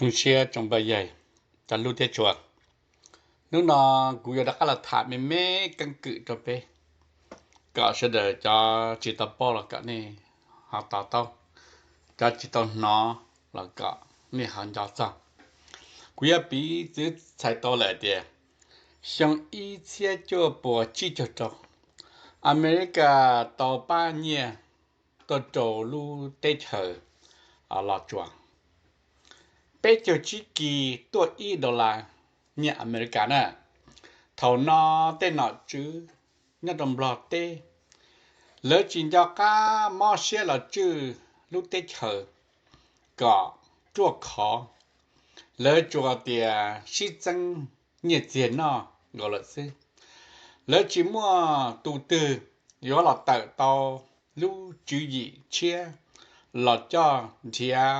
Zoo siab tsoom phooj ywg, cov hlub thiab tshua, hnub no kuv yuav rov qab los tham me me keeb kwm rau peb, kom sawv daws cov tsis tau paub los kom nej ho to taub, cov tsis tau hnov los kom nej ho nco txog. Kuv yuav piv txwv txhais tau lawm tias, xyoo ib txhiab cuaj puas tsib caug rau, Amelikas tau pab nyiaj tuaj rau lub teb chaws Los Tsuas peb caug tsib kis tuaj ib dollar nyiaj Amelikas na. Thaum no tej nom tswv nyob rau Nplog teb, lawv tsis nco qab mob siab los tswj lub teb chaws kom ruaj khov, lawv tsuas tias sib txeeb nyiaj txiag noj nkaus lawm xwb. Lawv tsis muaj tus twg yuav los tawm tau lub tswv yim tshiab los coj nrhiav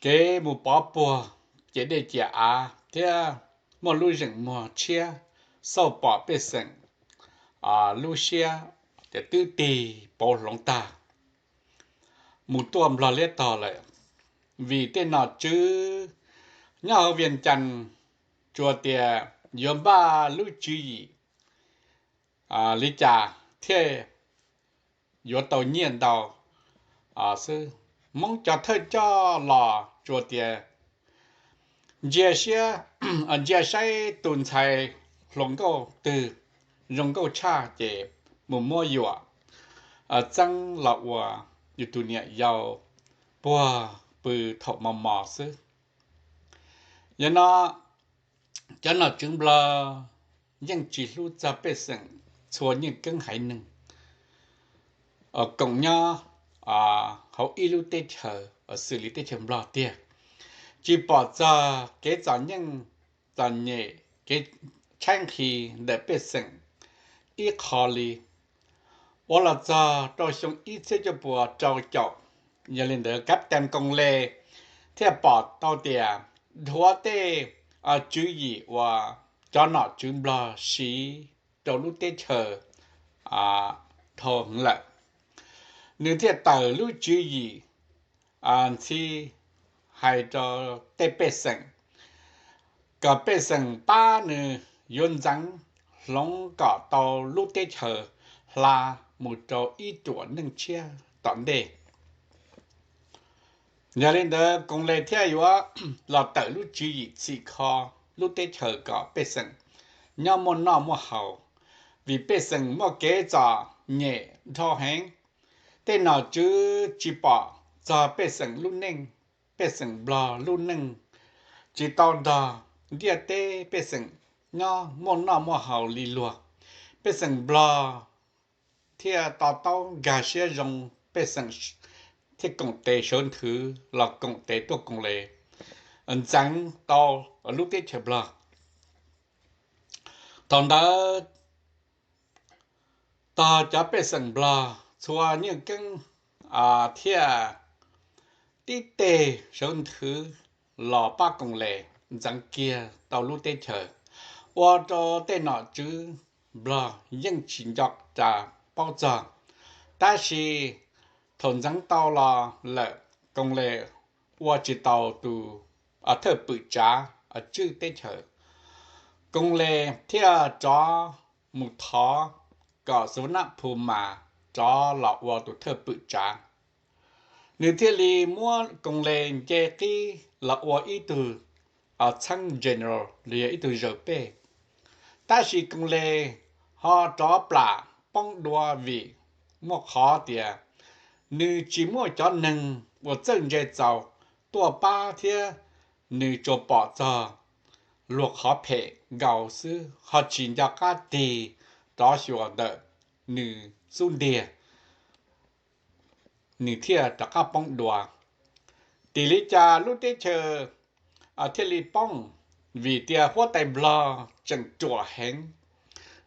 kev mus pov puag ciam dej ciam av thiab muaj lub zeem muag tshiab xauj pom pej xeem lub siab ces twb tig pauv hloov tag mus tuaj Nplog liab tog lawm, vim tej nom tswv nyob hauv Vias Cas tsuas tias yuav npaj lub tswv yim li cas thiaj yuav tau nyiaj ntau xwb. Hmoob cov thawj coj los tsuas tias ntsia siab, ntsia saib tus ntxhais hluas nkauj twg zoo nkauj tshaj ces mus muab yuam txeeb los ua yus tus niam yau puag pw thaum mos mos xwb. Yog no, cov nom tswv Nplog yeej tsis hlub txog pej xeem txhua nyiaj keeb haiv neeg koom nyob hauv ib lub teb chaws xws li teb chaws Nplog tiag, tsis pom txog kev txom nyem, txom nyem, kev tshaib nqhis ntawm pej xeem ib qho li. Ua los txog rau xyoo ib txhiab cuaj puas rau caum, yog li ntawd Kab Tees Koos Les thiaj pom tau tias dhuav tej tswv yim uas cov nom tswv Nplog siv rau lub teb chaws dhau heev lawm, nws thiaj tawm lub tswv yim ntxhi hais rau tej pej xeem kom pej xeem pab nws yuav ntxeev hloov kom tau lub teb chaws hla mus rau ib ruam neej tshiab tom ntej. Yog li ntawd Koos Les thiaj yuav los tawm lub tswv yim txhim kho lub teb chaws kom pej xeem nyob muaj noj muaj haus, vim pej xeem muaj kev txom nyem dhau heev. Tej nom tswv tsis pom txog pej xeem lub neej, pej xeem Nplog lub neej tsis tau nrog ntiaj teb pej xeem nyob muaj noj muaj haus li luag. Pej xeem Nplog thiaj to taub nkag siab zoo, pej xeem thiaj koom tes sawv nthwv los koom tes tuaj Koos Les ntxeev tau lub teb chaws Nplog. Thaum ntawd tog cov pej xeem Nplog txhua nyiaj keeb thiaj tib teg sawv nthwv los pab Koos Les ntxeev kiag tau lub teb chaws, ua rau tej nom tswv Nplog yeej tsis nco ras paub txog. Tab sis thaum ntxeev tau los lawm, Koos Les ua tsis tau tus thawj pwm tsav tswj teb chaws, Koos Les thiaj rov mus thov kom Xav Nab Phu Mas rov los ua tus thawj pwm tsav. Nws thiaj li muab Koos Les nce qib los ua ib tug txheeb general los yog ib tug zaws pej. Tab sis Koos Les ho rov plam poob dua vim muaj qhov tias nws tsis muaj cov neeg uas txawj ntse txaus tuaj pab thiab nws tsuas pom txog luag qhov phem nkaus xwb ho tsis nco qab tig rov xyuas ntawm nws xub ntiag, nws thiaj rov qab poob dua. Tim li cas lub teb chaws thiaj li poob? Vim tias huab tais Nplog tseem ruam heev,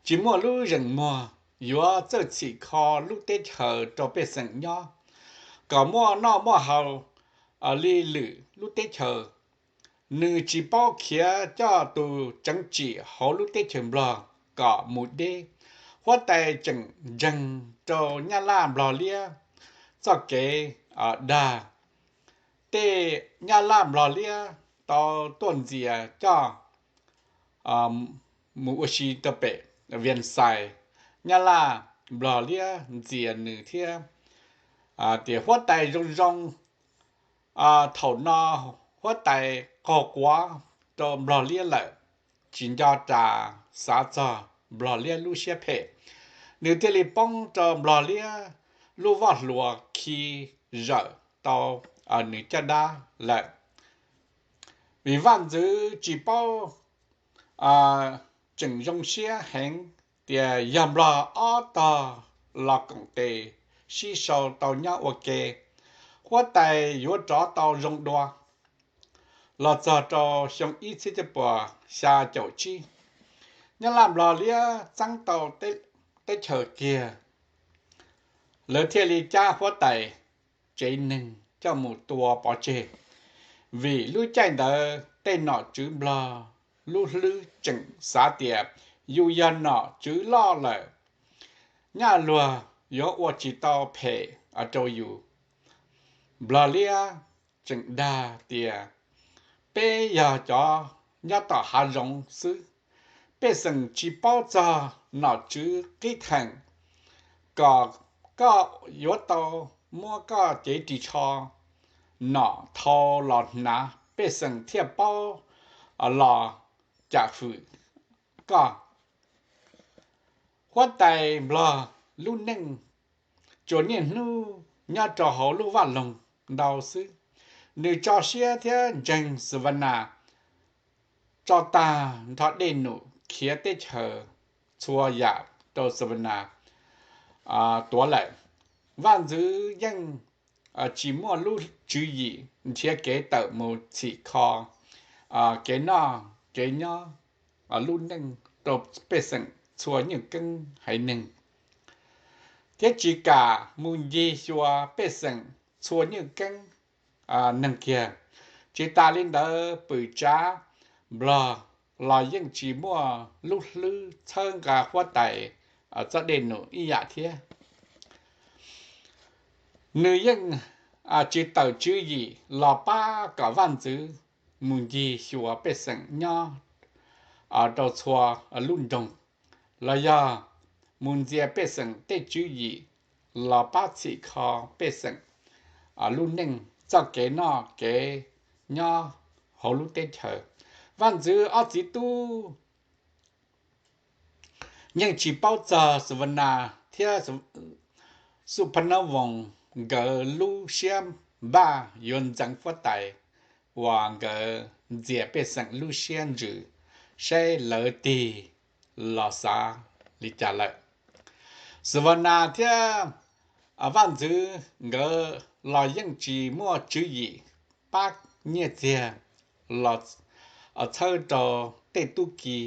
tsis muaj lub zeem muag yuav txawj txhim kho lub teb chaws rau pej xeem nyob kom muaj noj muaj haus li lwm lub teb chaws. Nws tsis paub khiav coj tus tseev tsim hauv lub teb chaws Nplog kom mus deb. Huab tais tseem ntseeg rau Nyab Laj Nplog Liab txoj kev dag, tej Nyab Laj Nplog Liab tau tuaj ntxias coj mus ua si rau pem Vias Xais, Nyab Laj Nplog Liab ntxias nws thiab. Tias huab tais zoo zoo, thaum no huab tais qaug quav rau Nplog Liab lawm, tsis nco ras xav txog Nplog Liab lub siab phem, nws thiaj li poob rau Nplog Liab lub voj hlua khi zawm tau nws caj dab lawm. Vim vaj ntxwv tsis paub, tseem zoo siab heev tias yog Nplog ob tog los koom tes sib sau tau nyob ua ke, huab tais yuav rov tau zoo dua. Los txog rau xyoo ib txhiab cuaj puas xya caum tsib, Nyab Laj Nplog Liab txeeb tau teb chaws kiag, lawv thiaj li cab huab tais tsev neeg coj mus tua pov tseg. Vim lub caij ntawd tej nom tswv Nplog lub hlwb tseem xav tias yus yog nom tswv loj lawm, Nyab Luag yuav ua tsis tau phem rau yus. Nplog Liab tseem dag tias peb yog cov nyob tom hav zoov xwb, pej xeem tsis paub txog nom tswv qib theem, kom koj yuav tau muab koj cev ris tsho nom thau los hnav pej xeem thiaj paub los cam fwm koj. Huab tais Nplog lub neej tsuas niaj hnub nyob rau hauv lub vaj loog ntau xwb. Nws tso siab thiab ntseeg Xwm Vaj Nas tso tag nrho dej num khiav teb chaws txhua yam rau Xwm Vaj Nas tuav lawm. Vaj ntxwv yeej tsis muaj lub tswv yim nrhiav kev tawm mus txhim kho kev noj kev nyob lub neej rau pej xeem txhua nyuj keeb haiv neeg, thiab tsis kam mus ncig xyuas pej xeem txhua nyuj keeb neeg kiag. Tsis tas li ntawd pwm tsav Nplog los yeej tsis muaj lub hlwb txhawb nqa huab tais txoj dej num ib yam thiab. Nws yeej tsis tawm tswv yim los pab kom vaj ntxwv mus ncig xyuas pej xeem nyob rau txhua lub nroog, los yog mus ntxias pej xeem tej tswv yim los pab txhim kho pej xeem lub neej txoj kev noj kev nyob hauv lub teb chaws. Vaj ntxwv ob txiv tub yeej tsis paub txog Xwm Vaj Nas thiab Xub Phab Nab Voos nkawd lub siab npaj yuav ntxeev huab tais uas nkawd ntxias pej xeem lub siab ntsws, saib lawv tig los xav li cas lawm. Xwm Vaj Nas thiab vaj ntxwv nkawd los yeej tsis muaj tswv yim pab nyiaj txiag los txhawb rau tej tub ki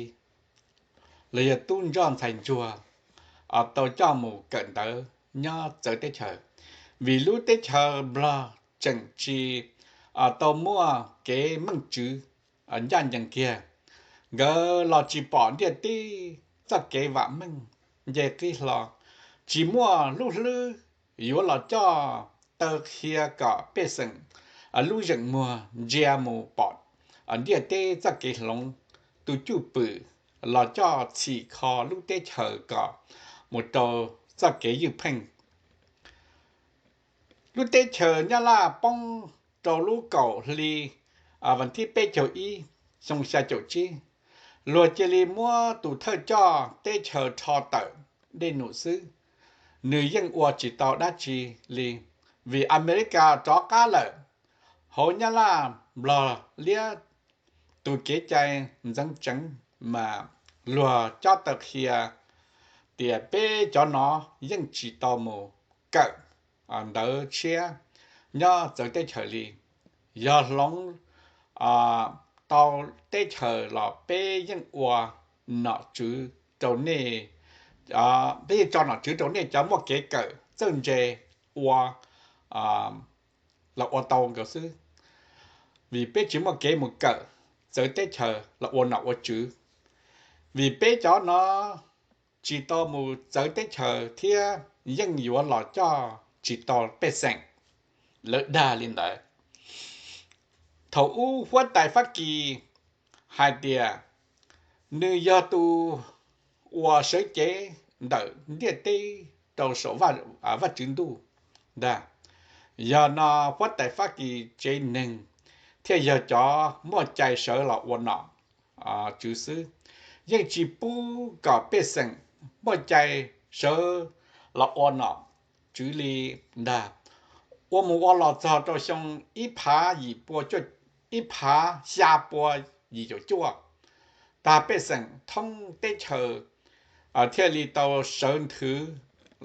los yog tub ntsoj ntxhais ntsuag tau coj mus kawm ntawv nyob txawv teb chaws, vim lub teb chaws Nplog tseem tsis tau muaj kev meej tswv ncaj ncees kiag. Nkawd los tsis pom ntiaj teb txoj kev vam meej nce qib hlo, tsis muaj lub hlwb yuav los coj taw qhia kom pej xeem lub zeem muag ntsia mus pom ntiaj teb txoj kev hloov, tus cwj pwm los coj txhim kho lub teb chaws kom mus rau txoj kev ywj pheej. Lub teb chaws Nyab Laj poob rau lub kaum hli vas thib peb caug ib xyoo xya caum tsib, luag cia li muab tus thawj coj teb chaws rho tawm dej num xwb. Nws yeej ua tsis tau dab tsi li, vim Amelikas rov qab lawm. Hauv Nyab Laj Nplog Liab tus kev cai ntxeev tseev mas luag cob taw qhia tias peb cov no yeej tsis tau mus kawm ntawv tshiab nyob txawv teb chaws li. Yog hloov tau teb chaws los peb yeej ua nom tswv rau nej, peb yeej tso nom tswv rau nej cov muaj kev kawm txawj ntse ua los ua tau nkaus xwb, vim peb tsis muaj kev mus kawm txawv teb chaws los ua nom ua tswv, vim peb cov no tsis tau mus txawv teb chaws thiab yeej yuav los coj tsis tau pej xeem, lawv dag li ntawd. Thaum ub huab tais Fab Kis hais tias nws yog tus uas sawv cev ntawm ntiaj teb rau saum Vajtswv ntuj ntag. Yog no huab tais Fab Kis tsev neeg thiaj yog cov muaj cai sawv los ua nom tswv xwb, yeej tsis pub kom pej xeem muaj cai sawv los ua nom tswv li ntag. Ua mus ua los txog rau xyoo ib phav yim pua, ib phav xya pua yim caum cuaj, tag pej xeem thoob teb chaws thiaj li tau sawv nthwv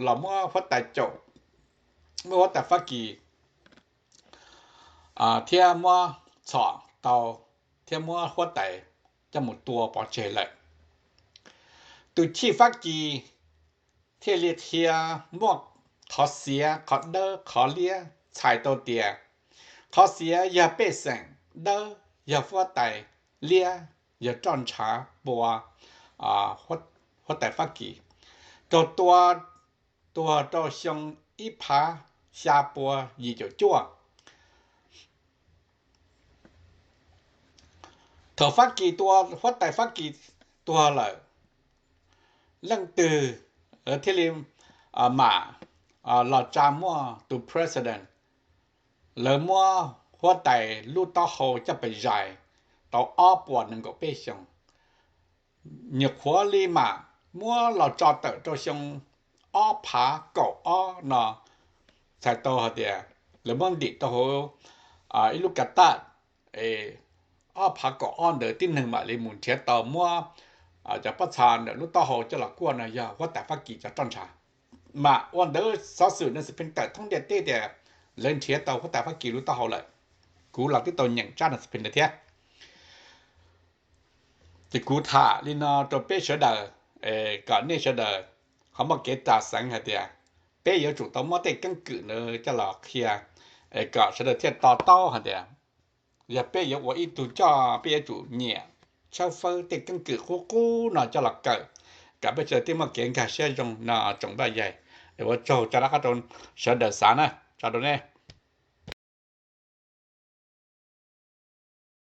los muab huab tais caum, muab huab tais Fab Kis thiab muab txhom tau thiab muab huab tais coj mus tua pov tseg lawm. Tus chij Fab Kis thiaj li qhia muaj qhov xiav, qhov dawb, qhov liab, txhais tau tias qhov xiav yog pej xeem, dawb yog huab tais, liab yog roj ntshav pua huab tais Fab Kis, raug tua tuag rau xyoo ib phav xya pua yim caum cuaj. Thaum Fab Kis tua, huab tais Fab Kis tuag lawm, leej twg thiaj li mam los tsa muaj tus president. Lawv muab huab tais lub taub hau coj pes zais tau ob puas nees nkaum peb xyoos. Nyuam qhuav li mam muab los tso tawm rau xyoo ob phav kaum ob no, txhais tau hais tias lawv muab ntim rau hauv ib lub kav taj, ob phav kaum ob ntawd tib neeg mam li mus nrhiav tau, muab cov pob txha ntawm lub taub hau coj los kuaj no yog huab tais Fab Kis cov roj ntshav. Mas ua ntawd xov xwm no xwm pheej tawm thoob ntiaj teb tias lawv nrhiav tau huab tais Fab Kis lub taub hau lawm. Kuv los twb tau nyeem tsab no xwm pheej ntawd thiab. Ces kuv tham li no rau peb sawv daws, kom nej sawv daws ho muaj kev ras xeev hais tias peb yuav tsum tau muab tej keeb kwm ntawd coj los qhia, kom sawv daws thiaj to taub hais tias yog peb yuav ua ib tug coj peb yuav tsum nyiam tshawb fawb tej keeb kwm qub qub no coj los kawm, kom peb sawv daws thiaj muaj kev nkag siab zoo no tsoom Vaj Yaig. Es ua tsaug tso rov qab rau sawv daws xav na, tso rau nej.